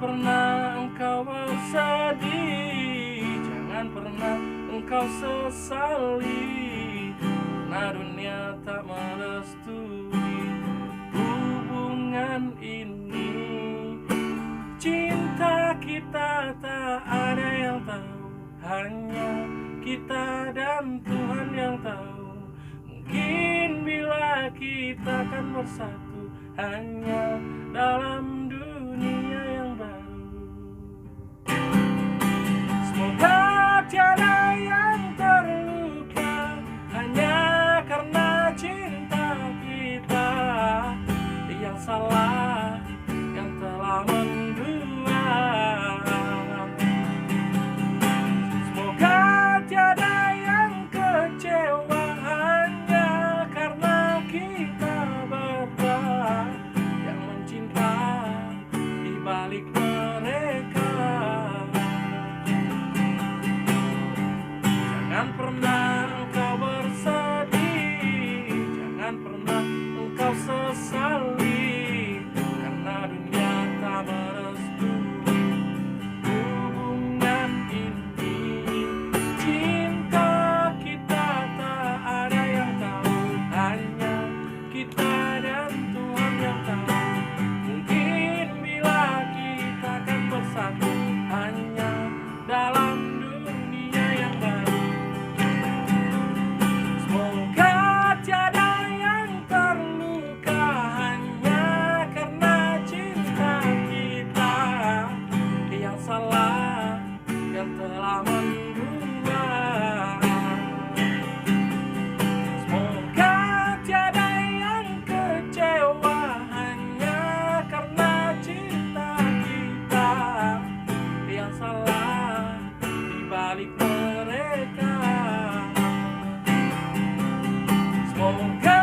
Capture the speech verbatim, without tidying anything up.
Pernah engkau bersedih, jangan pernah engkau sesali, karena dunia tak merestui hubungan ini. Cinta kita tak ada yang tahu, hanya kita dan Tuhan yang tahu. Mungkin bila kita akan bersatu, hanya dalam dunia yang baru. Semoga tiada yang terluka hanya karena cinta kita. Yang salah yang telah mendua. Semoga tiada yang kecewa hanya karena kita berdua yang mencinta di balik mereka. Jangan pernah engkau bersedih, jangan pernah engkau sesali, karena dunia tak merestui hubungan ini. Cinta kita tak ada yang tahu, hanya kita dan Tuhan yang tahu. Mungkin bila kita akan bersatu hanya dalam dunia yang baru. Semoga tiada yang terluka hanya karena cinta kita. Yang salah yang telah mendua. Semoga tiada yang kecewa hanya karena cinta kita. Yang salah di balik mereka. Semoga